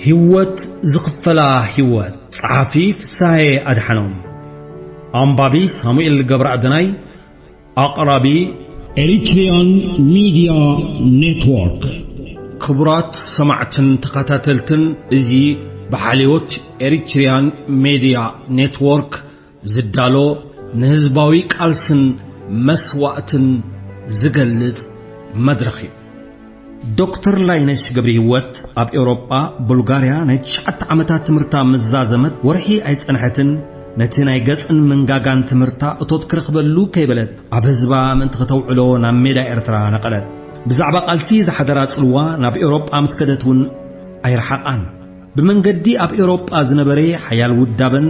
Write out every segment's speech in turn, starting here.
ህይወት ዝኽፈላ ህይወት። ጸሓፊ ፍስሃየ ኣድሓኖም። ኣንባቢ ሳሙኤል ገብረኣደናይ። ኣቕራቢ ኤሪትሪያን ሚድያ ኔትወርክ። ክቡራት ሰማዕትን ተኸታተልትን፣ እዚ ብሓልዮት ኤሪትሪያን ሚድያ ኔትወርክ ዝዳሎ ንህዝባዊ ቃልስን መስዋእትን ዝገልጽ መድረኽ እዩ። ዶክተር ላይነሽ ገብረህይወት ኣብ ኤውሮጳ፣ ቡልጋርያ ናይ ትሽዓተ ዓመታት ትምህርታ ምስ ዛዘመት ወርሒ ኣይጸንሐትን፣ ነቲ ናይ ገጽን መንጋጋን ትምህርታ እቶት ክረኽበሉ ከይበለት ኣብ ህዝባ ምእንቲ ከተውዕሎ ናብ ሜዳ ኤርትራ ነቐለት። ብዛዕባ ቃልሲ ዝሓደራ ጽልዋ ናብ ኤውሮጳ ምስ ከደት እውን ኣይረሓቓን። ብመንገዲ ኣብ ኤውሮጳ ዝነበረ ሓያል ውዳበን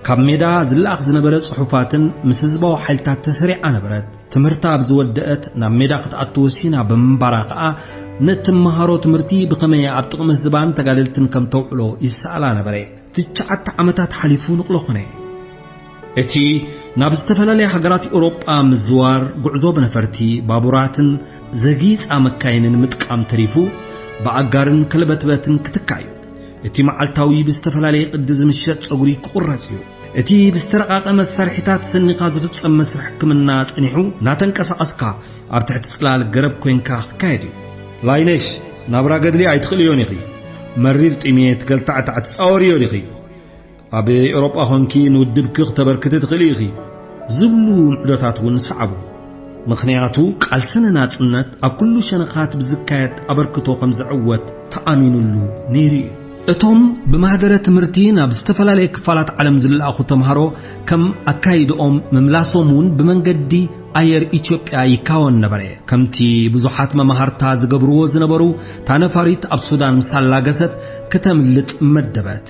ካብ ሜዳ ዝለኣኽ ዝነበረ ጽሑፋትን ምስ ህዝባዊ ሓይልታት ተሰሪዓ ነበረት። ትምህርታ ኣብ ዝወደአት ናብ ሜዳ ክትኣቱ ወሲና ብምንባራ ከኣ፣ ነቲ መሃሮ ትምህርቲ ብኸመይ ኣብ ጥቕሚ ህዝባን ተጋደልትን ከም ተውዕሎ ይሰኣላ ነበረ። ትሽዓተ ዓመታት ሓሊፉ ንቕሎ ኾነ። እቲ ናብ ዝተፈላለያ ሃገራት ኤውሮጳ ምዝዋር፣ ጉዕዞ ብነፈርቲ፣ ባቡራትን ዘጊጻ መካይንን ምጥቃም ተሪፉ፣ ብኣጋርን ከልበትበትን ክትካእ እዩ። እቲ መዓልታዊ ብዝተፈላለየ ቅዲ ዝምሸጥ ጸጉሪ ክቑረጽ እዩ። እቲ ብዝተረቓቐ መሳርሒታት ሰኒኻ ዝፍጸም መስርሕ ሕክምና ጸኒሑ፣ እናተንቀሳቐስካ ኣብ ትሕቲ ጽላል ገረብ ኮይንካ ክካየድ እዩ። ላይነሽ፣ ናብራ ገድሊ ኣይትኽእልዮን ኢኺ። መሪር ጥሜት፣ ገልታዕታዕ ትጻወርዮ ዲኺ? ኣብ ኤውሮጳ ኾንኪ ንውድብኪ ክተበርክቲ ትኽእሊ ኢኺ፣ ዝብሉ ምዕዶታት እውን ሰዓቡ። ምኽንያቱ፣ ቃልሲ ንናጽነት ኣብ ኩሉ ሸነኻት ብዝካየድ ኣበርክቶ ከም ዘዕወት ተኣሚኑሉ ነይሩ እዩ። እቶም ብማህደረ ትምህርቲ ናብ ዝተፈላለየ ክፋላት ዓለም ዝለኣኹ ተምሃሮ፣ ከም ኣካይድኦም ምምላሶም እውን ብመንገዲ ኣየር ኢትዮጵያ ይካወን ነበረ። ከምቲ ብዙሓት መማህርታ ዝገብርዎ ዝነበሩ፣ እታ ነፋሪት ኣብ ሱዳን ምስ ኣላገሰት ክተምልጥ መደበት።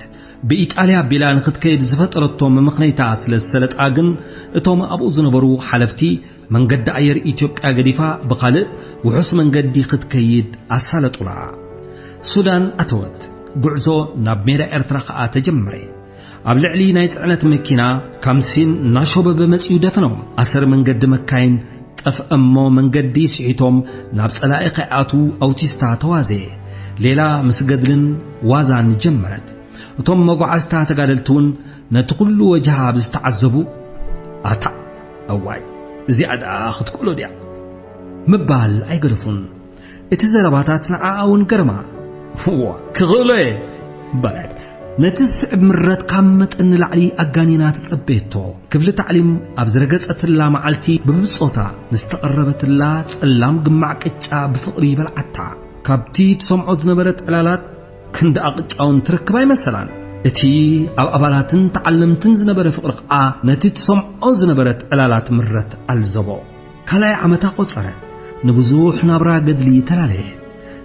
ብኢጣልያ ኣቢላ ንኽትከይድ ዝፈጠረቶ መመኽነይታ ስለ ዝሰለጣ ግን፣ እቶም ኣብኡ ዝነበሩ ሓለፍቲ፣ መንገዲ ኣየር ኢትዮጵያ ገዲፋ ብኻልእ ውሑስ መንገዲ ክትከይድ ኣሳለጡላ። ሱዳን ኣተወት። ጉዕዞ ናብ ሜዳ ኤርትራ ኸኣ ተጀመረ። ኣብ ልዕሊ ናይ ጽዕነት መኪና፣ ካምሲን እናሾበበ መጺኡ ደፈኖም። ኣሰር መንገዲ መካይን ጠፍአ እሞ፣ መንገዲ ስሒቶም ናብ ጸላኢ ከይኣትዉ ኣውቲስታ ተዋዘየ። ሌላ ምስ ገድልን ዋዛን ጀመረት። እቶም መጓዓዝታ ተጋደልቲ እውን ነቲ ኩሉ ወጅሃ ኣብ ዝተዓዘቡ፣ "ኣታ፣ እዋይ፣ እዚኣ ደኣ ክትክእሎ ድያ?" ምባል ኣይገደፉን። እቲ ዘረባታት ንዓኣ እውን ገረማ። "እዋ፣ ክኽእሎ እየ!" በለት። ነቲ ዝስዕብ ምረት ካብ መጠን ንላዕሊ ኣጋኒና ተጸበየቶ። ክፍሊ ታዕሊም ኣብ ዝረገጸትላ መዓልቲ፣ ብብጾታ ንዝተቐረበትላ ጸላም ግማዕ ቅጫ ብፍቕሪ በልዓታ። ካብቲ ትሰምዖ ዝነበረት ዕላላት፣ ክንዲ ኣቕጫውን ትረክብ ኣይመሰላን። እቲ ኣብ ኣባላትን ተዓለምትን ዝነበረ ፍቕሪ ኸኣ ነቲ ትሰምዖ ዝነበረት ዕላላት ምረት ኣልዘቦ። ካልኣይ ዓመታ ቆጸረት። ንብዙሕ ናብራ ገድሊ ተላለየ።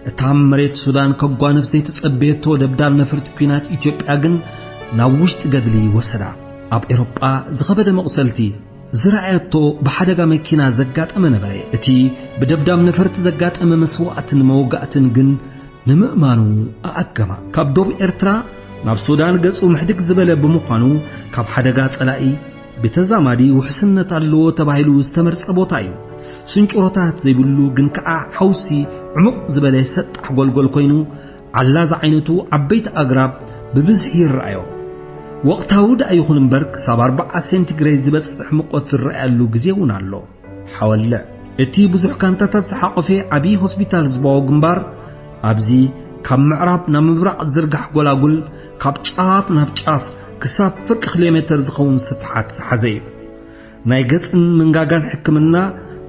እታ መሬት ሱዳን ከጓንፍ ዘይተጸበየቶ ደብዳብ ነፈርቲ ኲናት ኢትዮጵያ ግን ናብ ውሽጢ ገድሊ ወሰዳ። ኣብ ኤሮጳ ዝኸበደ መቑሰልቲ ዝረኣየቶ ብሓደጋ መኪና ዘጋጠመ ነበረ። እቲ ብደብዳብ ነፈርቲ ዘጋጠመ መስዋእትን መወጋእትን ግን ንምእማኑ ኣኣገማ። ካብ ዶብ ኤርትራ ናብ ሱዳን ገጹ ምሕድግ ዝበለ ብምዃኑ፣ ካብ ሓደጋ ጸላኢ ብተዛማዲ ውሕስነት ኣለዎ ተባሂሉ ዝተመርጸ ቦታ እዩ። ስንጭሮታት ዘይብሉ ግን ከኣ ሓውሲ ዕሙቕ ዝበለ ሰጣሕ ጎልጎል ኮይኑ፣ ዓላ ዝዓይነቱ ዓበይቲ ኣግራብ ብብዝሒ ይረኣዮ። ወቕታዊ ደኣ ይኹን እምበር፣ ክሳብ ኣርብዓ ሴንቲግሬድ ዝበጽሕ ሙቐት ዝረኣየሉ ግዜ እውን ኣሎ። ሓወልዕ። እቲ ብዙሕ ጋንታታት ዝሓቖፈ ዓቢ ሆስፒታል ህዝባዊ ግንባር፣ ኣብዚ ካብ ምዕራብ ናብ ምብራቕ ዝዝርጋሕ ጎላጉል፣ ካብ ጫፍ ናብ ጫፍ ክሳብ ፍርቂ ኪሎ ሜተር ዝኸውን ስፍሓት ዝሓዘ እዩ። ናይ ገጽን መንጋጋን ሕክምና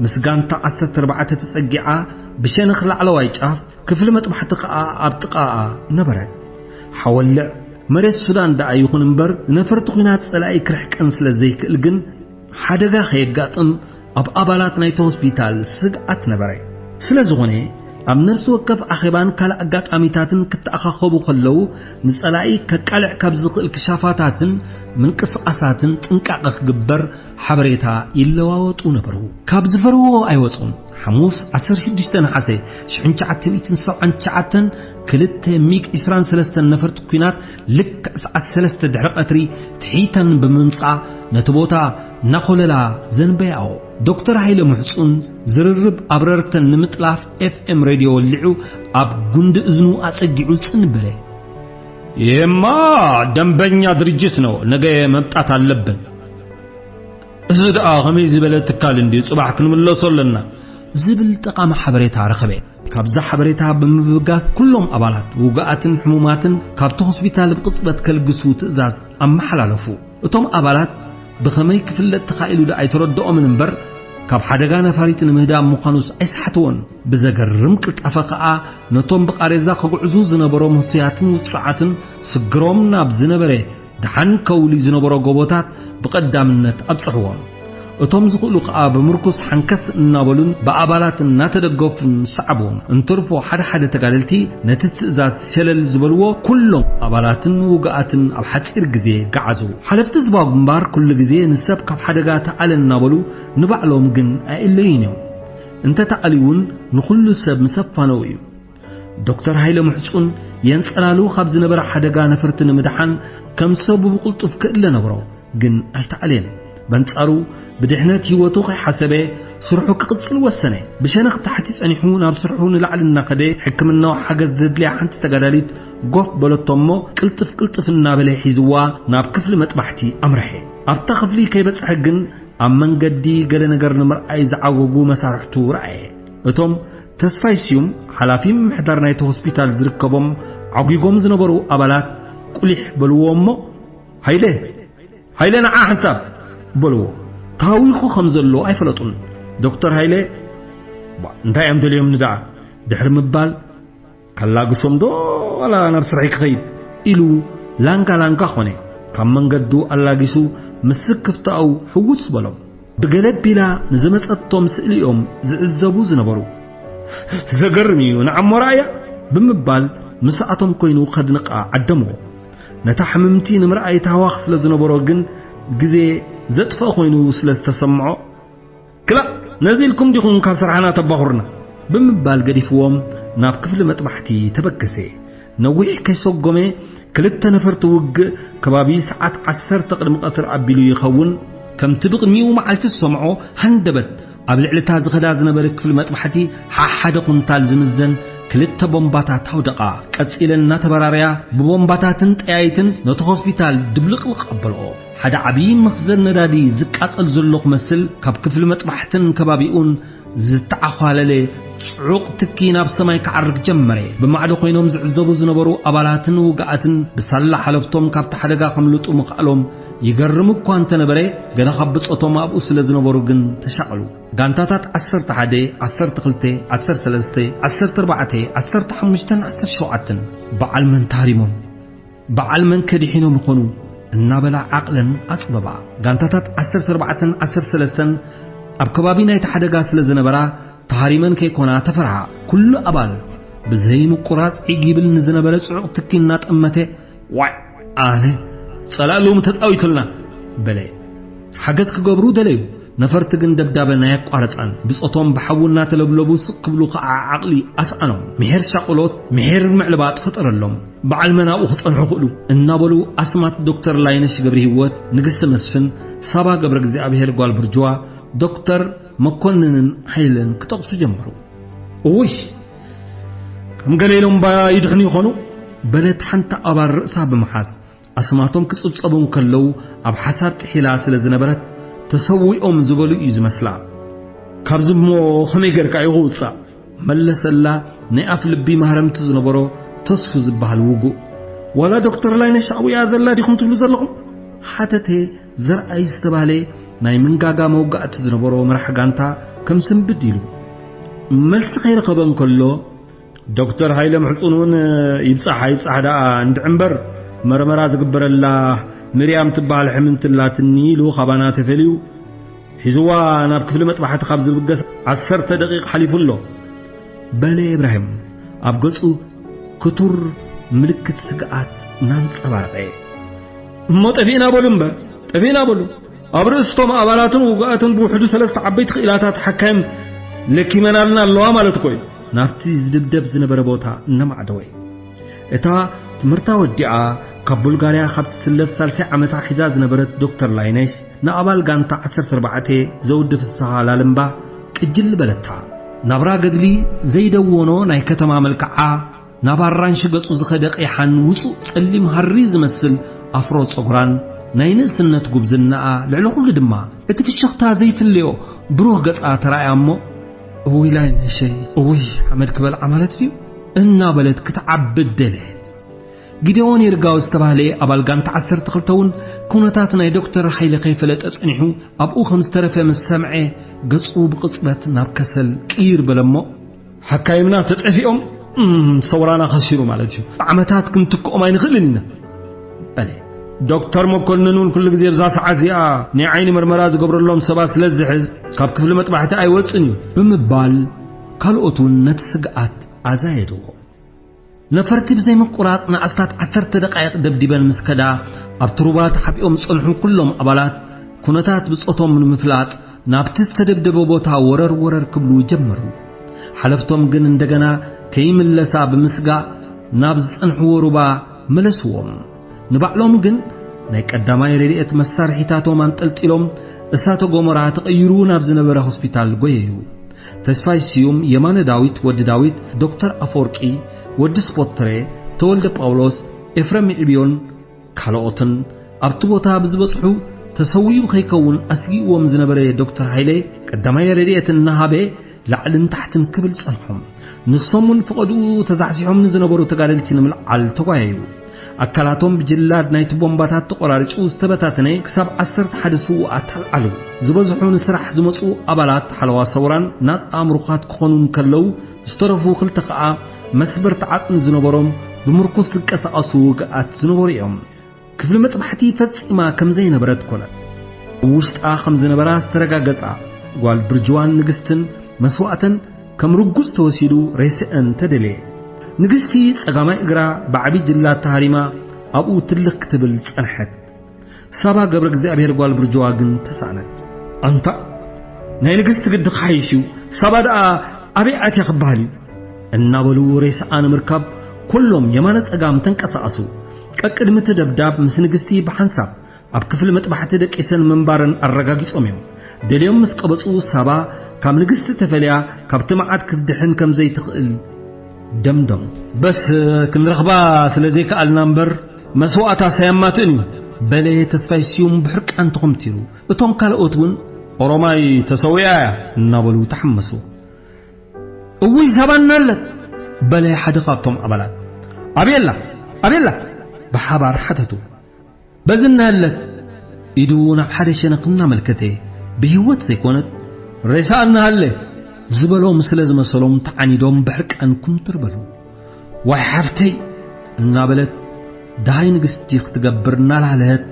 ምስ ጋንታ ዓሰርተ ኣርባዕተ ተጸጊዓ፣ ብሸነኽ ላዕለዋይ ጫፍ፣ ክፍሊ መጥባሕቲ ከኣ ኣብ ጥቓኣ ነበረት። ሓወልዕ። መሬት ሱዳን ደኣ ይኹን እምበር፣ ነፈርቲ ኲናት ጸላኢ ክርሕቀን ስለ ዘይክእል ግን፣ ሓደጋ ከየጋጥም ኣብ ኣባላት ናይቲ ሆስፒታል ስግኣት ነበረ። ስለ ዝኾነ፣ ኣብ ነፍሲ ወከፍ ኣኼባን ካልእ ኣጋጣሚታትን ክተኣኻኸቡ ከለዉ፣ ንጸላኢ ከቃልዕ ካብ ዝኽእል ክሻፋታትን ምንቅስቓሳትን ጥንቃቐ ክግበር ሓበሬታ ይለዋወጡ ነበሩ። ካብ ዝፈርዎ ኣይወጹን። ሓሙስ ዓሰርተ ሽዱሽተ ነሓሰ ሽሕን ትሽዓተ ሚእትን ሰብዓን ትሽዓተን፣ ክልተ ሚግ ዕስራን ሰለስተን ነፈርቲ ኲናት ልክዕ ሰዓት ሰለስተ ድሕሪ ቀትሪ ትሒተን ብምምጻኣ፣ ነቲ ቦታ እናኾለላ ዘንበያኦ። ዶክተር ሃይለ ምሕጹን ዝርርብ ኣብረርተን ንምጥላፍ ኤፍ ኤም ሬድዮ ወሊዑ ኣብ ጉንዲ እዝኑ ኣጸጊዑ ጽን በለ። ይሄማ ደንበኛ ድርጅት ነው፣ ነገ መምጣት አለብን። እዚ ደኣ ከመይ ዝበለ ትካል እንድዩ፣ ጽባሕ ክንምለሶ ኣለና ዝብል ጠቓሚ ሓበሬታ ረኸበ። ካብዛ ሓበሬታ ብምብጋስ ኩሎም ኣባላት ውጉኣትን ሕሙማትን ካብቲ ሆስፒታል ብቕጽበት ከልግሱ ትእዛዝ ኣመሓላለፉ። እቶም ኣባላት ብኸመይ ክፍለጥ ተኻኢሉ ደኣ ኣይተረድኦምን እምበር፣ ካብ ሓደጋ ነፋሪት ንምህዳም ምዃኑስ ኣይሰሓትዎን። ብዘገርም ቅልጣፈ ከኣ ነቶም ብቓሬዛ ክጉዕዙ ዝነበሮም ህሱያትን ውጹዓትን ስግሮም ናብ ዝነበረ ደሓን ከውሊ ዝነበሮ ጎቦታት ብቐዳምነት ኣብጽሕዎም። እቶም ዝኽእሉ ከኣ ብምርኩስ ሓንከስ እናበሉን ብኣባላት እናተደገፉን ሰዓብዎም። እንትርፎ ሓደ ሓደ ተጋደልቲ ነቲ ትእዛዝ ሸለል ዝበልዎ፣ ኩሎም ኣባላትን ውጉኣትን ኣብ ሓጺር ግዜ ገዓዙ። ሓለፍቲ ዝባ ግንባር ኩሉ ግዜ ንሰብ ካብ ሓደጋ ተኣለ እናበሉ ንባዕሎም ግን ኣየለዩን እዮም። እንተ ተኣልዩ እውን ንኹሉ ሰብ ምስ ኣፋነው እዩ። ዶክተር ሃይለ ምሕጹን የንጸላሉ ካብ ዝነበረ ሓደጋ ነፈርቲ ንምድሓን ከም ሰቡ ብቕልጡፍ ክእለ ነበሮ፣ ግን ኣይተኣልየን። በንጻሩ ብድሕነት ህይወቱ ከይሓሰበ ስርሑ ክቕጽል ወሰነ። ብሸነኽ ታሕቲ ጸኒሑ ናብ ስርሑ ንላዕሊ እናኸደ ሕክምናዊ ሓገዝ ዘድልያ ሓንቲ ተጋዳሊት ጎፍ በለቶ እሞ ቅልጥፍ ቅልጥፍ እናበለ ሒዝዋ ናብ ክፍሊ መጥባሕቲ ኣምርሐ። ኣብታ ክፍሊ ከይበጽሐ ግን ኣብ መንገዲ ገለ ነገር ንምርኣይ ዝዓጎጉ መሳርሕቱ ረኣየ። እቶም ተስፋይ ስዩም ሓላፊ ምምሕዳር ናይቲ ሆስፒታል ዝርከቦም ዓጒጎም ዝነበሩ ኣባላት ቁሊሕ በልዎ እሞ፣ "ሃይለ፣ ሃይለ ንዓ ሓንሳብ!" በልዎ። ታዊኹ ከም ዘሎ ኣይፈለጡን። ዶክተር ሃይለ፣ "ባ፣ እንታይ እዮም ደልዮምኒ ደኣ?" ድሕሪ ምባል፣ "ከላግሶም ዶ ዋላ ናብ ስርሐይ ክኸይድ?" ኢሉ ላንጋ ላንጋ ኾነ። ካብ መንገዱ ኣላጊሱ ምስ ስክፍታኡ ሕውስ በሎም። ብገለ ቢላ ንዝመጸቶም ስእሊ እዮም ዝዕዘቡ ዝነበሩ። "ዘገርም እዩ፣ ንዓሞ ረኣያ!" ብምባል ምስኣቶም ኮይኑ ከድንቓ ዓደምዎ። ነታ ሕምምቲ ንምርኣይ ታህዋኽ ስለ ዝነበሮ ግን ግዜ ዘጥፍእ ኮይኑ ስለ ዝተሰምዖ፣ "ክላእ፣ ነዚ ኢልኩም ዲኹም ካብ ስራሕና ተባኹርና?" ብምባል ገዲፍዎም ናብ ክፍሊ መጥባሕቲ ተበገሰ። ነዊሕ ከይሰጎመ ክልተ ነፈርቲ ውግእ ከባቢ ሰዓት ዓሰርተ ቅድሚ ቀትሪ ኣቢሉ ይኸውን። ከምቲ ብቕድሚኡ መዓልቲ ዝሰምዖ ሃንደበት ኣብ ልዕሊ እታ ዝኸዳ ዝነበረ ክፍሊ መጥባሕቲ ሓሓደ ኩንታል ዝምዘን ክልተ ቦምባታት ኣውደቓ። ቀጺለን እናተበራረያ ብቦምባታትን ጠያይትን ነቲ ሆስፒታል ድብልቕልቕ ኣበልኦ። ሓደ ዓቢ መኽዘን ነዳዲ ዝቃጸል ዘሎ ክመስል ካብ ክፍሊ መጥባሕትን ከባቢኡን ዝተዓዃለለ ጽዑቕ ትኪ ናብ ሰማይ ክዓርግ ጀመረ። ብማዕዶ ኮይኖም ዝዕዘቡ ዝነበሩ ኣባላትን ውግኣትን ብሳላ ሓለፍቶም ካብቲ ሓደጋ ከምልጡ ምኽኣሎም ይገርም እኳ እንተነበረ፣ ገለ ካብ ብጾቶም ኣብኡ ስለ ዝነበሩ ግን ተሻቐሉ። ጋንታታት ዓሰርተ ሓደ፣ ዓሰርተ ክልተ፣ ዓሰርተ ሰለስተ፣ ዓሰርተ ኣርባዕተ፣ ዓሰርተ ሓሙሽተን ዓሰርተ ሸውዓተን በዓል መን ተሃሪሞም? በዓል መን ከድሒኖም ይኾኑ? እናበላ ዓቕለን ኣጽበባ። ጋንታታት ዓሰርተ ኣርባዕተን ዓሰርተ ሰለስተን ኣብ ከባቢ ናይቲ ሓደጋ ስለ ዝነበራ፣ ተሃሪመን ከይኮና ተፈርሃ። ኩሉ ኣባል ብዘይ ምቁራጽ ዒግ ይብል ንዝነበረ ጽዑቕ ትኪ እናጠመተ፣ "ዋይ፣ ኣነ ጸላእሎም ተጻዊቱልና!" በለ። ሓገዝ ክገብሩ ደለዩ። ነፈርቲ ግን ደብዳበን ኣየቋረጻን። ብጾቶም ብሓዊ እናተለብለቡ ስቕ ክብሉ ከኣ ዓቕሊ ኣስኣኖም። ምሒር ሻቕሎት፣ ምሒር ምዕልባጥ ፈጠረሎም። በዓል መን ኣብኡ ክጸንሑ ክእሉ? እናበሉ ኣስማት ዶክተር ላይነሽ ገብረ ህይወት፣ ንግስቲ መስፍን፣ ሳባ ገብረ እግዚኣብሔር ጓል ብርጅዋ፣ ዶክተር መኮንንን ሃይለን ክጠቕሱ ጀመሩ። "እውይ፣ ከም ገለ ኢሎም እባ ይድሕኑ ይኾኑ?" በለት ሓንቲ ኣባል ርእሳ ብምሓዝ። ኣስማቶም ክጽብጸቡ እንከለዉ ኣብ ሓሳብ ጥሒላ ስለ ዝነበረት፣ ተሰዊኦም ዝበሉ እዩ ዝመስላ። "ካብዚ እሞ ከመይ ጌርካ እዩ ክውጻእ?" መለሰላ ናይ ኣፍ ልቢ ማህረምቲ ዝነበሮ ተስፉ ዝበሃል ውጉእ። "ዋላ ዶክተር ላይነሽ ኣብኡ እያ ዘላ ዲኹም ትብሉ ዘለኹም?" ሓተተ ዘርኣይ ዝተባህለ ናይ ምንጋጋ መውጋእቲ ዝነበሮ መራሕ ጋንታ ከም ስንብድ ኢሉ። መልሲ ከይረኸበ እንከሎ፣ "ዶክተር ሃይለ ምሕጹን እውን ይብጻሕ ኣይብጻሕ ደኣ እንድዒ እምበር፣ መርመራ ዝግበረላ ምርያም ትበሃል ሕምምቲ ኣላትኒ" ኢሉ ካባና ተፈልዩ፣ "ሒዝዋ ናብ ክፍሊ መጥባሕቲ ካብ ዝብገስ ዓሰርተ ደቂቕ ሓሊፉ ኣሎ" በለ እብራሂም፣ ኣብ ገጹ ክቱር ምልክት ስግኣት እናንጸባረቐ። "እሞ ጠፊእና በሉ እምበር፣ ጠፊእና በሉ። ኣብ ርእስቶም ኣባላትን ውጉኣትን ብውሕዱ ሰለስተ ዓበይቲ ክኢላታት ሓካይም ለኪመናልና ኣለዋ ማለት እኮ እዩ" ናብቲ ዝድብደብ ዝነበረ ቦታ እናማዕደወ። እታ ትምህርታ ወዲኣ ካብ ቡልጋርያ ካብ ትስለፍ ሳልሳይ ዓመታ ሒዛ ዝነበረት ዶክተር ላይነሽ፣ ንኣባል ጋንታ ዓሰርተ ኣርባዕተ ዘውዲ ፍስሃ ላልምባ ቅጅል በለታ። ናብራ ገድሊ ዘይደወኖ ናይ ከተማ መልክዓ ናብ ኣራንሺ ገጹ ዝኸደ ቀይሓን ውጹእ ጸሊም ሃሪ ዝመስል ኣፍሮ ጸጉራን ናይ ንእስነት ጉብዝናኣ፣ ልዕሊ ኩሉ ድማ እቲ ፍሽኽታ ዘይፍለዮ ብሩህ ገጻ ተራእያ እሞ፣ "እውይ ላይነሸይ፣ እውይ ሓመድ ክበልዓ ማለት ድዩ?" እናበለት ክትዓብድ ደለየት። ጊደዎን ይርጋው ዝተባህለ ኣባል ጋንታ ዓሰርተ ክልተ እውን ኩነታት ናይ ዶክተር ሃይለ ከይፈለጠ ጸኒሑ ኣብኡ ከም ዝተረፈ ምስ ሰምዐ፣ ገጹ ብቕጽበት ናብ ከሰል ቅይር በለ እሞ፣ "ሓካይምና ተጠፊኦም፣ እም፣ ሰውራና ከሲሩ ማለት እዩ። ዓመታት ክንትክኦም ኣይንኽእልን ኢና" በለ። "ዶክተር መኮንን እውን ኩሉ ግዜ ብዛ ሰዓት እዚኣ ናይ ዓይኒ ምርመራ ዝገብረሎም ሰባት ስለ ዝሕዝ፣ ካብ ክፍሊ መጥባሕቲ ኣይወጽን እዩ" ብምባል፣ ካልኦት እውን ነቲ ስግኣት ኣዛየድዎ። ነፈርቲ ብዘይ ምቁራጽ ንኣስታት ዓሰርተ ደቃይቕ ደብዲበን ምስ ከዳ፣ ኣብቲ ሩባ ተሓቢኦም ዝጸንሑ ኩሎም ኣባላት፣ ኩነታት ብጾቶም ንምፍላጥ ናብቲ ዝተደብደበ ቦታ ወረር ወረር ክብሉ ጀመሩ። ሓለፍቶም ግን እንደገና ከይምለሳ ብምስጋእ ናብ ዝጸንሕዎ ሩባ መለስዎም። ንባዕሎም ግን ናይ ቀዳማይ ረድኤት መሳርሒታቶም ኣንጠልጢሎም እሳተ ጎመራ ተቐይሩ ናብ ዝነበረ ሆስፒታል ጎየዩ። ተስፋይ ስዩም፣ የማነ ዳዊት፣ ወዲ ዳዊት፣ ዶክተር ኣፈወርቂ፣ ወዲ ስፖትሬ፣ ተወልደ ጳውሎስ፣ ኤፍረም ይዕብዮን ካልኦትን ኣብቲ ቦታ ብዝበጽሑ፣ ተሰዊኡ ከይከውን ኣስጊእዎም ዝነበረ ዶክተር ሃይለ ቀዳማይ ረድኤት እናሃበ ላዕልን ታሕትን ክብል ጸንሖም። ንሶም እውን ፈቐድኡ ተዛሕዚሖም ንዝነበሩ ተጋደልቲ ንምልዓል ተጓየዩ። ኣካላቶም ብጅላድ ናይቲ ቦምባታት ተቖራሪጹ ዝተበታተነ ክሳብ ዓሰርተ ሓደ ስዉኣት ኣልዓሉ። ዝበዝሑ ንስራሕ ዝመጹ ኣባላት ሓለዋ ሰውራን ናጻ ምሩኻት ክኾኑ እንከለዉ፣ ዝተረፉ ክልተ ከኣ መስበርቲ ዓጽሚ ዝነበሮም፣ ብምርኩስ ዝንቀሳቐሱ ውግኣት ዝነበሩ እዮም። ክፍሊ መጥባሕቲ ፈጺማ ከም ዘይነበረት ኮነት። ኣብ ውሽጣ ከም ዝነበራ ዝተረጋገጻ ጓል ብርጅዋን ንግስትን መስዋእተን ከም ርጉጽ ተወሲዱ ሬስአን ተደልየ። ንግስቲ ጸጋማይ እግራ ብዓቢ ጅላት ተሃሪማ ኣብኡ ትልኽ ክትብል ጸንሐት። ሳባ ገብረ እግዚኣብሔር ጓል ብርጅዋ ግን ተሳእነት። "ኣንታ ናይ ንግስቲ ግዲ ክሓይሽ እዩ፣ ሳባ ደኣ ኣበይ ኣትያ ክበሃል እዩ?" እናበሉ ሬስኣ ንምርካብ ኩሎም የማነ ጸጋም ተንቀሳቐሱ። ቀቅድሚ እቲ ደብዳብ ምስ ንግስቲ ብሓንሳብ ኣብ ክፍሊ መጥባሕቲ ደቂሰን ምንባረን ኣረጋጊጾም እዮም። ደልዮም ምስ ቀበጹ፣ ሳባ ካብ ንግስቲ ተፈልያ ካብቲ መዓት ክትድሕን ከም ዘይትኽእል ደምደሙ። "በስ ክንረኽባ ስለ ዘይከኣልና እምበር፣ መስዋእታ ሳያማትእን እዩ" በለ ተስፋይ ስዩም ብሕርቃን ተኾምቲሩ። እቶም ካልኦት እውን "ኦሮማይ ተሰዊኣ እያ" እናበሉ ተሓመሱ። "እውይ፣ ሳባ እናለት" በለ ሓደ ካብቶም ኣባላት። "ኣበየላ? ኣበየላ?" ብሓባር ሓተቱ። "በዚ እናለት" ኢዱ ናብ ሓደ ሸነኽ እናመልከተ፣ "ብህይወት ዘይኮነት፣ ሬሳ እናሃለ" ዝበሎም ስለ ዝመሰሎም ተዓኒዶም ብሕርቃን ኩምትር በሉ። "ዋይ ሓፍተይ!" እናበለት ደሃይ ንግስቲ ክትገብር እናላህለሀት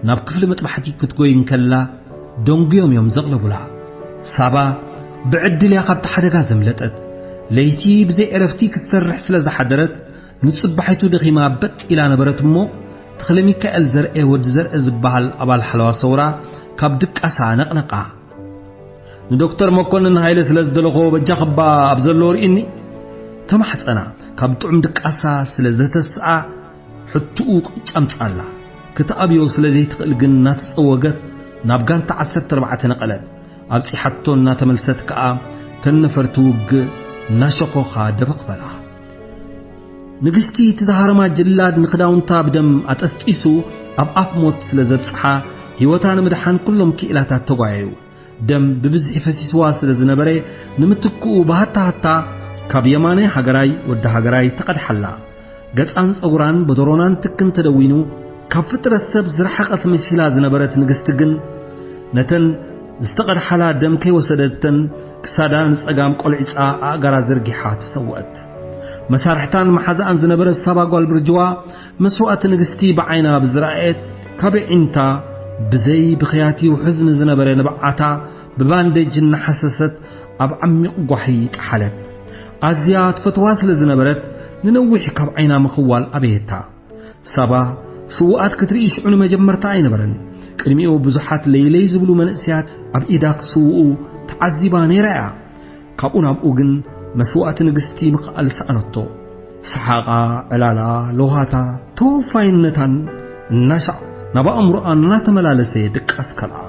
ናብ ክፍሊ መጥባሕቲ ክትጎይ እንከላ፣ ደንጉዮም እዮም ዘቕለቡላ። ሳባ ብዕድል እያ ካብቲ ሓደጋ ዘምለጠት። ለይቲ ብዘይ ዕረፍቲ ክትሰርሕ ስለ ዝሓደረት፣ ንጽባሒቱ ደኺማ በጥ ኢላ ነበረት እሞ፣ ተኽለ ሚካኤል ዘርኤ ወዲ ዘርኤ ዝበሃል ኣባል ሓለዋ ሰውራ ካብ ድቃሳ ነቕነቓ። "ንዶክተር መኮንን ሃይለ ስለ ዝደለኾ በጃኽባ ኣብ ዘለዎ ርኢኒ" ተማሕጸና። ካብ ጥዑም ድቃሳ ስለ ዘተስኣ፣ ሕቱኡ ቅጭ ኣምጻላ። ክትኣብዮ ስለ ዘይትኽእል ግን እናተጸወገት ናብ ጋንታ ዓሰርተ ኣርባዕተ ነቐለት። ኣብጺሓቶ እናተመልሰት ከኣ ተን ነፈርቲ ውግእ እናሸኾኻ ደበኽ በላ። ንግስቲ እቲ ዝሃረማ ጅላድ ንኽዳውንታ ብደም ኣጠስጢሱ ኣብ ኣፍ ሞት ስለ ዘብጽሓ፣ ህይወታ ንምድሓን ኩሎም ክኢላታት ተጓየዩ። ደም ብብዝሒ ፈሲስዋ ስለ ዝነበረ፣ ንምትክኡ ብሃታ ሃታ ካብ የማነ ሃገራይ ወዲ ሃገራይ ተቐድሓላ። ገጻን ጸጉራን ብደሮናን ትክን ተደዊኑ፣ ካብ ፍጥረት ሰብ ዝረሓቐት መሲላ ዝነበረት ንግስቲ ግን፣ ነተን ዝተቐድሓላ ደም ከይወሰደተን፣ ክሳዳ ንጸጋም ቆልዒጻ ኣእጋራ ዘርጊሓ ተሰወአት። መሳርሕታን መሓዛኣን ዝነበረት ሳባ ጓል ብርጅዋ፣ መስዋእቲ ንግስቲ ብዓይና ብዝረኣየት፣ ካብ ኣዒንታ ብዘይ ብኽያቲ ውሑዝ ንዝነበረ ንብዓታ ብባንዴጅ እናሓሰሰት ኣብ ዓሚቕ ጓሒ ጠሓለት። ኣዝያ ትፈትዋ ስለ ዝነበረት፣ ንነዊሕ ካብ ዓይና ምኽዋል ኣበየታ። ሳባ ስዉኣት ክትርኢ ሽዑ ንመጀመርታ ኣይነበረን። ቅድሚኡ ብዙሓት ለይለይ ዝብሉ መንእሰያት ኣብ ኢዳ ክስውኡ ተዓዚባ ነይራ እያ። ካብኡ ናብኡ ግን መስዋእቲ ንግስቲ ምኽኣል ሰኣነቶ። ሰሓቓ፣ ዕላላ፣ ለውሃታ፣ ተወፋይነታን እናሻዕ ናብ ኣእምሮኣ እናተመላለሰ ድቃስ ከልኣ።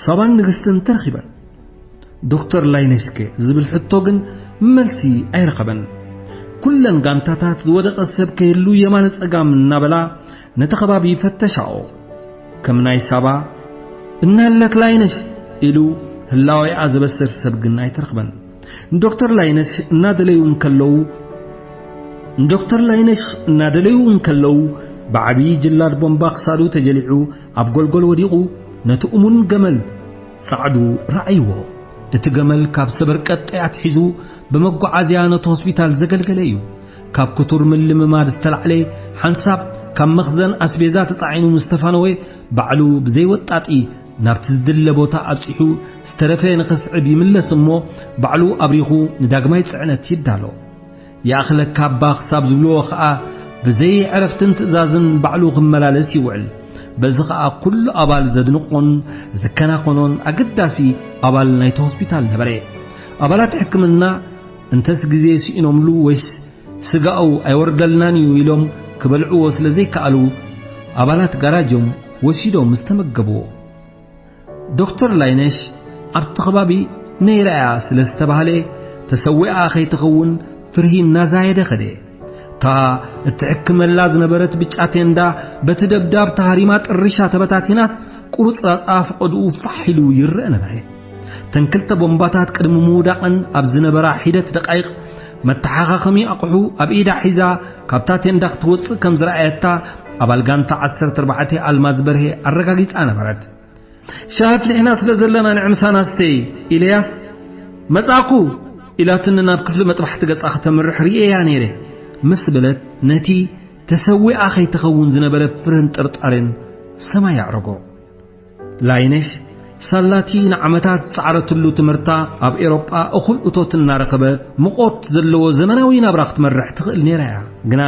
ሳባን ንግስትን ተረኺበን። "ዶክተር ላይነሽከ?" ዝብል ሕቶ ግን መልሲ ኣይረኸበን። ኩለን ጋንታታት ዝወደቐ ሰብ ከይህሉ የማነ ጸጋም እናበላ ነቲ ከባቢ ፈተሻኦ። ከም ናይ ሳባ "እናለክ ላይነሽ" ኢሉ ህላወኣ ዘበስር ሰብ ግን ኣይተረኽበን። ንዶክተር ላይነሽ እናደለዩ እንከለዉ ንዶክተር ላይነሽ እናደለዩ እንከለዉ ብዓብዪ ጅላድ ቦምባ ክሳዱ ተጀሊዑ ኣብ ጎልጎል ወዲቑ ነቲ እሙን ገመል ጻዕዱ ረኣይዎ። እቲ ገመል ካብ ሰበርቀጥ ኣትሒዙ ብመጓዓዝያ ነቲ ሆስፒታል ዘገልገለ እዩ። ካብ ክቱር ምልምማድ ዝተላዕለ ሓንሳብ ካብ መኽዘን ኣስቤዛ ተጻዒኑ ምስ ተፋነወ ባዕሉ ብዘይወጣጢ ናብቲ ዝድለ ቦታ ኣብጺሑ ዝተረፈ ንኸስዕብ ይምለስ እሞ ባዕሉ ኣብሪኹ ንዳግማይ ጽዕነት ይዳሎ። ይኣኽለካ ኣባ ክሳብ ዝብልዎ ኸኣ ብዘይ ዕረፍትን ትእዛዝን ባዕሉ ክመላለስ ይውዕል። በዚ ኸኣ ኩሉ ኣባል ዘድንቖን ዝከናኸኖን ኣገዳሲ ኣባል ናይቲ ሆስፒታል ነበረ። ኣባላት ሕክምና እንተስ ግዜ ስኢኖምሉ ወይስ ስጋኡ ኣይወርደልናን እዩ ኢሎም ክበልዕዎ ስለ ዘይከኣሉ ኣባላት ጋራጅ እዮም ወሲዶም ዝተመገብዎ። ዶክተር ላይነሽ ኣብቲ ከባቢ ነይራ እያ ስለ ዝተባህለ ተሰዊኣ ከይትኸውን ፍርሂ እናዛየደ ኸደ። እታ እትሕክመላ ዝነበረት ብጫ ቴንዳ በቲ ደብዳብ ተሃሪማ ጥርሻ ተበታቲናስ ቁርጽራጻ ፈቐድኡ ፋሕ ኢሉ ይረአ ነበረ። እተን ክልተ ቦምባታት ቅድሚ ምውዳቐን ኣብ ዝነበራ ሒደት ደቃይቕ መተሓኻኸሚ ኣቑሑ ኣብ ኢዳ ሒዛ ካብታ ቴንዳ ክትወጽእ ከም ዝረኣየታ ኣባል ጋንታ ዓሰርተ ኣርባዕተ ኣልማዝ በርሄ ኣረጋጊጻ ነበረት። "ሻሂ ኣፍሊሕና ስለ ዘለና ንዕምሳና ስተይ" ኢለያስ "መጻእኩ" ኢላትኒ ናብ ክፍሊ መጥባሕቲ ገጻ ከተምርሕ ርእየያ ነይረ ምስ በለት ነቲ ተሰዊኣ ከይትኸውን ዝነበረ ፍርህን ጥርጣሬን ሰማይ ኣዕረጎ። ላይነሽ ሳላቲ ንዓመታት ዝጸዓረትሉ ትምህርታ ኣብ ኤሮጳ እኹል እቶት እናረኸበ ምቖት ዘለዎ ዘመናዊ ናብራ ክትመርሕ ትኽእል ነይራ እያ። ግና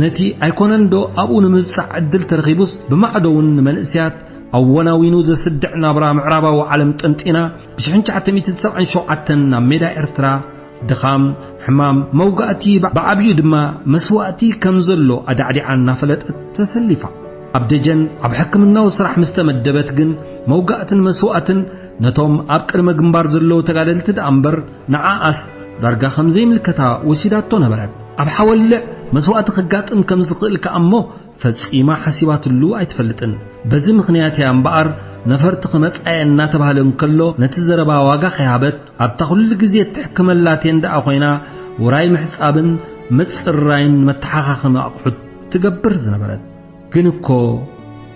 ነቲ ኣይኮነን ዶ ኣብኡ ንምብጻሕ ዕድል ተረኺቡስ ብማዕዶ እውን ንመንእሰያት ኣወናዊኑ ዘስድዕ ናብራ ምዕራባዊ ዓለም ጠንጢና ብ ሽሕን ትሽዓተ ሚእትን ሰብዓን ሸውዓተን ናብ ሜዳ ኤርትራ ድኻም፣ ሕማም፣ መውጋእቲ ብዓብዩ ድማ መስዋእቲ ከም ዘሎ ኣዳዕዲዓ እናፈለጠት ተሰሊፋ። ኣብ ደጀን ኣብ ሕክምናዊ ስራሕ ምስ ተመደበት ግን መውጋእትን መስዋእትን ነቶም ኣብ ቅድመ ግንባር ዘለዉ ተጋደልቲ ደኣ እምበር ንዓኣስ ዳርጋ ከም ዘይምልከታ ወሲዳቶ ነበረት። ኣብ ሓወልዕ መስዋእቲ ከጋጥም ከም ዝኽእል ከኣ እሞ ፈጺማ ሓሲባትሉ ኣይትፈልጥን። በዚ ምኽንያት እያ እምበኣር ነፈርቲ ክመጻ እየ እናተባህለ እንከሎ ነቲ ዘረባ ዋጋ ከይሃበት ኣብታ ኩሉ ግዜ እትሕክመላ ቴንዳኣ ኮይና ውራይ ምሕጻብን ምጽራይን መተሓኻኸሚ ኣቑሑት ትገብር ዝነበረት። ግን እኮ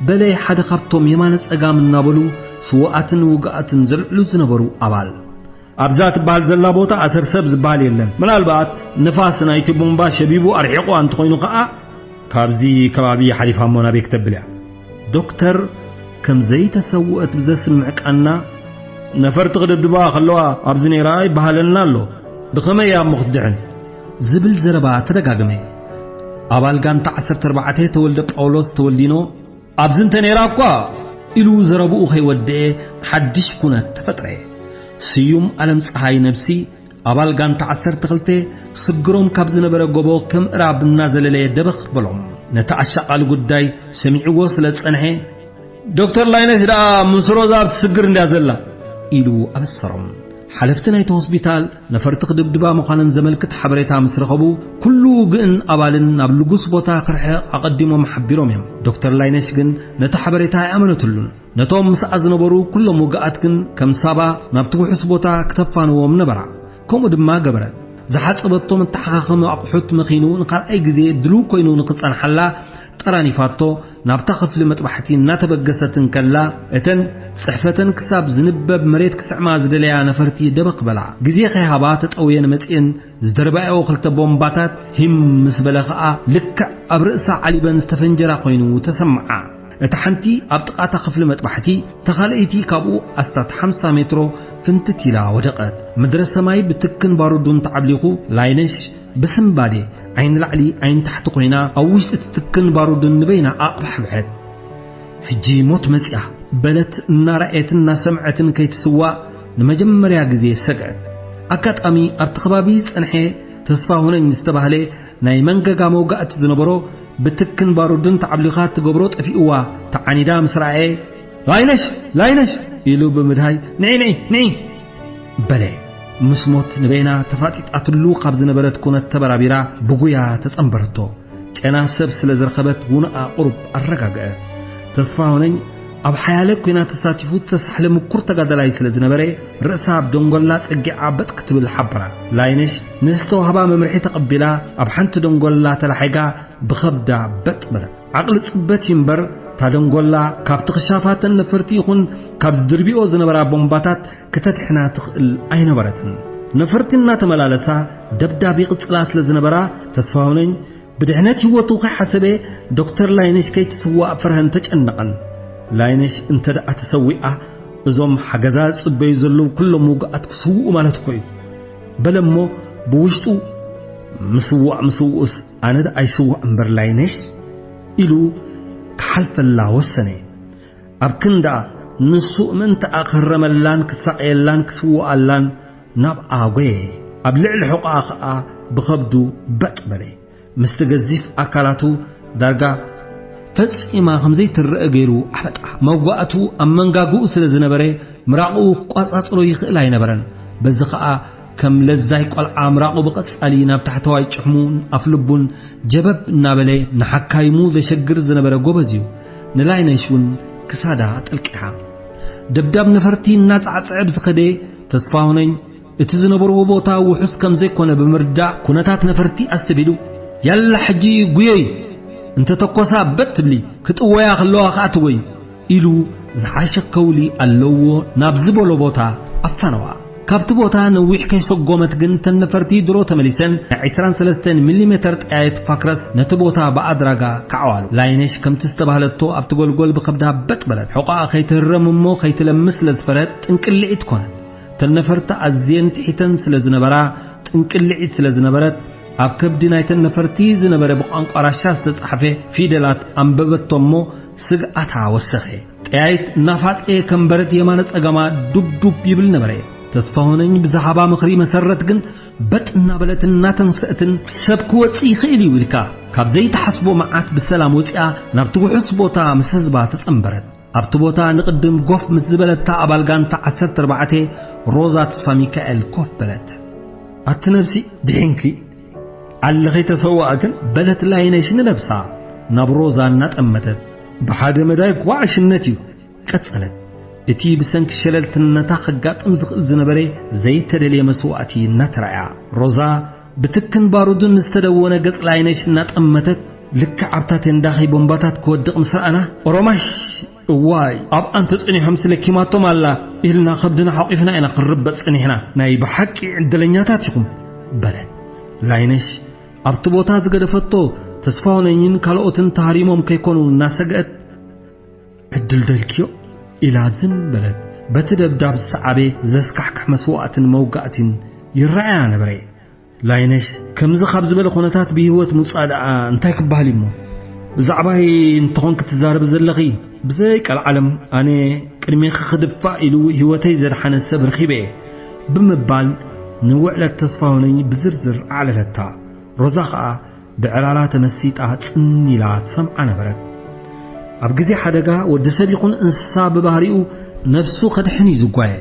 በለይ ሓደ ካብቶም የማነ ጸጋም እናበሉ ስዉኣትን ውጉኣትን ዘልዕሉ ዝነበሩ ኣባል ኣብዛ ትበሃል ዘላ ቦታ ኣሰር ሰብ ዝበሃል የለን። ምናልባት ንፋስ ናይቲ ቡምባ ሸቢቡ ኣርሒቑዋ እንተኾይኑ ኸኣ ካብዚ ከባቢ ሓሊፋ እሞ ናበይ ክተብል እያ? ዶክተር ከም ዘይተሰውአት ብዘስምዕ ቃና ነፈርቲ ክድብድባ ከለዋ ኣብዚ ነይራ ይበሃለና ኣሎ። ብኸመይ እያ እሞ ክትድሕን? ዝብል ዘረባ ተደጋገመ። ኣባል ጋንታ ዓሰርተ ኣርባዕተ ተወልደ ጳውሎስ ተወልዲኖ ኣብዚ እንተ ነይራ እኳ ኢሉ ዘረብኡ ከይወደኤ ሓድሽ ኩነት ተፈጥረ። ስዩም ኣለም ፀሃይ ነብሲ ኣባል ጋንታ ዓሰርተ ክልተ ስግሮም ካብ ዝነበረ ጎቦ ከም እራብ እናዘለለ ደበኽ በሎም። ነቲ ኣሻቓሊ ጉዳይ ሰሚዕዎ ስለ ዝጸንሐ፣ "ዶክተር ላይነሽ ደኣ ምስ ሮዛ ኣብ ትስግር እንድያ ዘላ" ኢሉ ኣበሰሮም። ሓለፍቲ ናይቲ ሆስፒታል ነፈርቲ ክድብድባ ምዃነን ዘመልክት ሓበሬታ ምስ ረኸቡ፣ ኩሉ ውግእን ኣባልን ናብ ልጉስ ቦታ ክርሕቕ ኣቐዲሞም ሓቢሮም እዮም። ዶክተር ላይነሽ ግን ነቲ ሓበሬታ ኣይኣመነትሉን። ነቶም ምስኣ ዝነበሩ ኩሎም ውግኣት ግን ከም ሳባ ናብቲ ውሑስ ቦታ ክተፋንዎም ነበራ። ከምኡ ድማ ገበረት። ዝሓጸበቶ መተሓኻኸሚ ኣቑሑት መኺኑ ንኻልኣይ ግዜ ድሉው ኮይኑ ንኽጸንሓላ ጠራኒፋቶ ናብታ ክፍሊ መጥባሕቲ እናተበገሰት እንከላ፣ እተን ጽሕፈተን ክሳብ ዝንበብ መሬት ክስዕማ ዝደለያ ነፈርቲ ደበኽ በላ። ግዜ ከይሃባ ተጠውየን መጺኤን ዝደርባያኦ ክልተ ቦምባታት ሂም ምስ በለ ኸኣ ልክዕ ኣብ ርእሳ ዓሊበን ዝተፈንጀራ ኮይኑ ተሰምዓ። እታ ሓንቲ ኣብ ጥቓ እታ ክፍሊ መጥባሕቲ፣ እታ ካልኣይቲ ካብኡ ኣስታት ሓምሳ ሜትሮ ፍንትት ኢላ ወደቐት። ምድረ ሰማይ ብትክን ባሩዱን ተዓብሊኹ፣ ላይነሽ ብስንባዴ ዓይኒ ላዕሊ ዓይኒ ታሕቲ ኮይና ኣብ ውሽጢ እቲ ትክን ባሩድን ንበይና ኣቕባሕብሐት። "ሕጂ ሞት መጺኣ" በለት እናረኣየትን እናሰምዐትን ከይትስዋእ ንመጀመርያ ግዜ ሰግዐት። ኣጋጣሚ ኣብቲ ከባቢ ዝጸንሐ ተስፋ ሁነኝ ዝተባህለ ናይ መንገጋ መውጋእቲ ዝነበሮ ብትክን ባሩድን ተዓብሊኻ እትገብሮ ጠፊእዋ ተዓኒዳ ምስ ረኣየ፣ "ላይነሽ! ላይነሽ!" ኢሉ ብምድሃይ፣ "ንዒ! ንዒ! ንዒ!" በለ። ምስ ሞት ንበይና ተፋጢጣትሉ ካብ ዝነበረት ኩነት ተበራቢራ ብጉያ ተጸንበረቶ። ጨና ሰብ ስለ ዝረኸበት ውንኣ ቁሩብ ኣረጋግአ። ተስፋ ሆነኝ ኣብ ሓያለ ኲናት ተሳቲፉ ተሳሕለ ምኩር ተጋዳላይ ስለ ዝነበረ፣ ርእሳ ኣብ ደንጎላ ጸጊዓ በጥ ክትብል ሓበራ። ላይነሽ ንዝተዋህባ መምርሒ ተቐቢላ ኣብ ሓንቲ ደንጎላ ተላሒጋ ብኸብዳ በጥ በለት። ዓቕሊ ጽበት እዩ እምበር፣ እታ ደንጎላ ካብቲ ክሻፋተን ነፈርቲ ይኹን ካብ ዝድርቢኦ ዝነበራ ቦምባታት ክተድሕና ትኽእል ኣይነበረትን። ነፈርቲ እናተመላለሳ ደብዳብ ይቕጽላ ስለ ዝነበራ፣ ተስፋ ሆነኝ ብድሕነት ህይወቱ ከይሓሰበ ዶክተር ላይነሽ ከይትስዋእ ፈርሀን ተጨነቐን። ላይነሽ እንተ ደኣ ተሰዊኣ፣ እዞም ሓገዛ ዝጽበዩ ዘለዉ ኩሎም ውጉኣት ክስውኡ ማለት እኮ እዩ። በለ እሞ ብውሽጡ፣ "ምስዋእ ምስውኡስ ኣነ ደኣ ኣይስዋእ እምበር ላይነሽ?" ኢሉ ክሓልፈላ ወሰነ። ኣብ ክንዳ ንሱ ምእንተኣ ክህረመላን ክሳቐየላን ክስውኣላን ናብኣ ጎየ። ኣብ ልዕሊ ሕቖኣ ኸኣ ብኸብዱ በጥ በለ። ምስቲ ገዚፍ ኣካላቱ ዳርጋ ፈጺማ ከም ዘይትረአ ገይሩ ኣፈጣ። መዋእቱ ኣብ መንጋግኡ ስለ ዝነበረ፣ ምራቕኡ ክቋጻጽሮ ይኽእል ኣይነበረን። በዚ ኸኣ ከም ለዛይ ቆልዓ ምራቑ ብቐጻሊ ናብ ታሕተዋይ ጭሕሙን ኣፍልቡን ጀበብ እናበለ ንሓካይሙ ዘሸግር ዝነበረ ጎበዝ እዩ። ንላይነሽ እውን ክሳዳ ጠልቂሓ። ደብዳብ ነፈርቲ እናጻዕጸዐ ብዝኸደ ተስፋሁነኝ እቲ ዝነበርዎ ቦታ ውሑስ ከም ዘይኮነ ብምርዳእ፣ ኩነታት ነፈርቲ ኣስተቢሉ፣ "ያላ ሕጂ ጉየይ፣ እንተ ተኮሳ በጥ ትብሊ፣ ክጥወያ ከለዋ ከኣ ትጎይ" ኢሉ ዝሓሸ ከውሊ ኣለዎ ናብ ዝበሎ ቦታ ኣፋነዋ። ካብቲ ቦታ ነዊሕ ከይሰጎመት ግን፣ እተን ነፈርቲ ድሮ ተመሊሰን ናይ ዕስራን ሰለስተን ሚሊሜተር ጠያየት ፋክረስ ነቲ ቦታ ብኣድራጋ ከዓዋሉ። ላይነሽ ከምቲ ዝተባህለቶ ኣብቲ ጎልጎል ብኸብዳ በጥ በለት። ሕቖኣ ከይትህረም እሞ ከይትለምስ ስለ ዝፈረት ጥንቅልዒት ኮነት። እተን ነፈርቲ ኣዝየን ትሒተን ስለ ዝነበራ፣ ጥንቅልዒት ስለ ዝነበረት፣ ኣብ ከብዲ ናይተን ነፈርቲ ዝነበረ ብቋንቋ ራሻ ዝተጻሕፈ ፊደላት ኣንበበቶ እሞ ስግኣታ ወሰኸ። ጠያይት እናፋጸየ ከም በረድ የማነ ጸገማ ዱብ ዱብ ይብል ነበረ። ተስፋሁነኝ ብዝሃባ ምኽሪ መሰረት ግን በጥ እናበለትን እናተንስአትን፣ "ሰብ ክወጽእ ይኽእል እዩ" ኢልካ ካብ ዘይትሓስቦ መዓት ብሰላም ወጺኣ ናብቲ ውሑስ ቦታ ምስ ህዝባ ተጸንበረት። ኣብቲ ቦታ ንቕድም ጎፍ ምስ ዝበለታ ኣባል ጋንታ ዓሰርተ ኣርባዕተ ሮዛ ተስፋ ሚካኤል ኮፍ በለት። "ኣቲ ነብሲ ድሒንኪ ኣለኺ ተሰዋእትን?" በለት ላይነሽ ንነብሳ ናብ ሮዛ እናጠመተት። "ብሓደ መዳይ ዋዕሽነት እዩ" ቀጸለት። እቲ ብሰንኪ ሸለልትነታ ከጋጥም ዝኽእል ዝነበረ ዘይተደልየ መስዋእቲ እናተራእያ፣ ሮዛ ብትክን ባሩድን ዝተደወነ ገጽ ላይነሽ እናጠመተት፣ "ልክዕ ኣብታ ቴንዳኺ ቦምባታት ክወድቕ ምስ ረኣና፣ ኦሮማሽ፣ እዋይ፣ ኣብኣን ተጸኒሖም ስለ ኪማቶም ኣላ ኢልና ከብድና ሓቂፍና ኢና ክንርበጽ ጸኒሕና። ናይ ብሓቂ ዕድለኛታት ኢኹም" በለት። ላይነሽ ኣብቲ ቦታ ዝገደፈቶ ተስፋሁነኝን ካልኦትን ተሃሪሞም ከይኮኑ እናሰግአት፣ "ዕድል ደልክዮ?" ኢላ ዝን በለት። በቲ ደብዳብ ዝሰዓበ ዘስካሕክሕ መስዋእትን መውጋእትን ይረኣያ ነበረ። ላይነሽ ከምዚ ካብ ዝበለ ኩነታት ብህይወት ምውጻእ ደኣ እንታይ ክበሃል እሞ? "ብዛዕባይ እንተኾን ክትዛረቢ ዘለኺ፣ ብዘይ ቀልዓለም ኣነ ቅድሜኺ ክድፋእ ኢሉ ህይወተይ ዘድሓነ ሰብ ረኺበ እየ" ብምባል ንውዕለት ተስፋሁነኝ ብዝርዝር ኣዕለለታ። ሮዛ ኸኣ ብዕላላ ተመሲጣ ጽን ኢላ ትሰምዓ ነበረት። ኣብ ግዜ ሓደጋ ወዲ ሰብ ይኹን እንስሳ ብባህሪኡ ነብሱ ከድሕን እዩ ዝጓየ።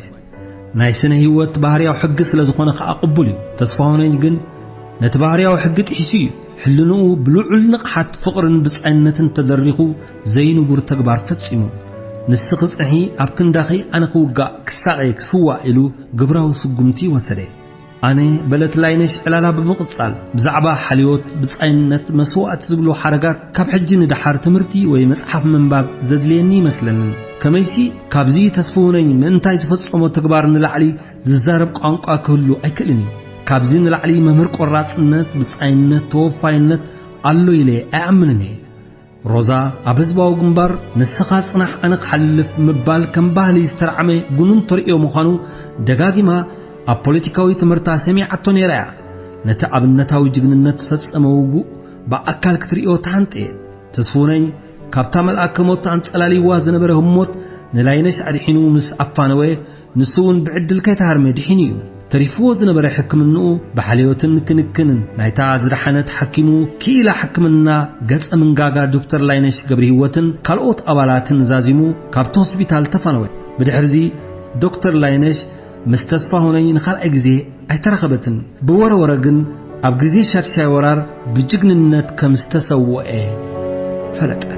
ናይ ስነ ህይወት ባህርያዊ ሕጊ ስለ ዝኾነ ከኣ ቅቡል እዩ። ተስፋሁነኝ ግን ነቲ ባህርያዊ ሕጊ ጥሒሱ እዩ። ሕልንኡ ብልዑል ንቕሓት ፍቕርን ብጻይነትን ተደሪኹ ዘይንቡር ተግባር ፈጺሙ። "ንስኺ ጽንሒ፣ ኣብ ክንዳኺ ኣነ ክውጋእ፣ ክሳቐ፣ ክስዋእ" ኢሉ ግብራዊ ስጉምቲ ወሰደ። ኣነ፣ በለት ላይነሽ ዕላላ ብምቕጻል፣ ብዛዕባ ሓልዮት፣ ብጻይነት፣ መስዋእቲ ዝብሉ ሓረጋት ካብ ሕጂ ንደሓር ትምህርቲ ወይ መጽሓፍ ምንባብ ዘድልየኒ ይመስለንን። ከመይሲ፣ ካብዚ ተስፍሁነኝ ምእንታይ ዝፈጸሞ ተግባር ንላዕሊ ዝዛረብ ቋንቋ ክህሉ ኣይክእልን እዩ። ካብዚ ንላዕሊ መምህር ቆራጽነት፣ ብጻይነት፣ ተወፋይነት ኣሎ ኢለ ኣይኣምንን እየ። ሮዛ ኣብ ህዝባዊ ግንባር "ንስኻ ጽናሕ ኣነ ክሓልፍ" ምባል ከም ባህሊ ዝተራዕመ ግኑን ተርእዮ ምዃኑ ደጋጊማ ኣብ ፖለቲካዊ ትምህርታ ሰሚዓቶ ነይራ እያ። ነቲ ኣብነታዊ ጅግንነት ዝፈጸመ ውጉእ ብኣካል ክትርእዮ ተሃንጠየት። ተስፉነኝ ካብታ መልኣከ ሞት ኣንጸላልይዋ ዝነበረ ህሞት ንላይነሽ ኣድሒኑ ምስ ኣፋነወ፣ ንሱ እውን ብዕድል ከይተሃርመ ድሒኑ እዩ። ተሪፍዎ ዝነበረ ሕክምንኡ ብሓልዮትን ክንክንን ናይታ ዝደሓነት ሓኪሙ ክኢላ ሕክምና ገጸ ምንጋጋ ዶክተር ላይነሽ ገብረህይወትን ካልኦት ኣባላትን ዛዚሙ ካብቲ ሆስፒታል ተፋነወ። ብድሕርዚ ዶክተር ላይነሽ ምስ ተስፋ ሆነይ ንኻልኣይ ግዜ ኣይተራኸበትን። ብወረ ወረ ግን ኣብ ግዜ ሻድሻይ ወራር ብጅግንነት ከም ዝተሰወኤ ፈለጠት።